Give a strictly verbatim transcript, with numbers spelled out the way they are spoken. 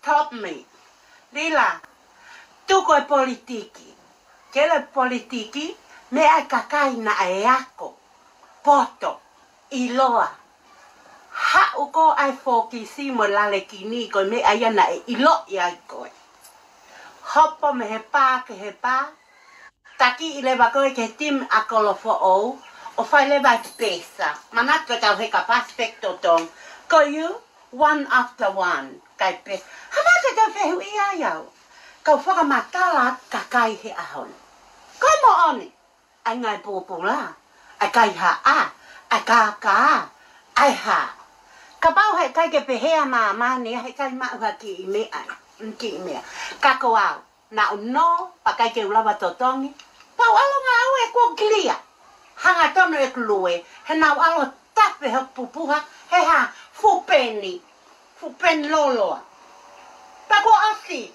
Top me. Lila, tuku e politiki. Kele politiki, meʻa e kakai naʻe ako, poto, ʻiloa. Haʻu ko ē ʻa e fokisi mo e lalekini ko e meʻa ia naʻe ʻiloʻi ai koe. Hopo mei he pā ki he pā, taki ʻi leva ko ē ki he timi ʻa Kolofoʻou, ʻo fai leva e pesa. Manatu ko e tau he ka paspek totong. Ko you, one after one. Kai pe. Hana ke tau fehuʻi ai au. Kau fakamatala kakai he ʻaho ni. Ko e moʻoni. ʻAi ngai pūpula. ʻAi kaihaʻa. ʻAi kākā. ʻAi hā. Kapau he kai ke pehea māmani, he kai maʻu ha kiʻi meʻa. Kiʻi meʻa. Ka ko au. Naʻu nō, pakai ke u lava totongi. Pau ʻalu ngā au e kuo kilia. Hanga tono e kulue, he nau ʻalu tafe he pupuha, he ha fupeni, fupeni loloa. Pea kuo ʻasi,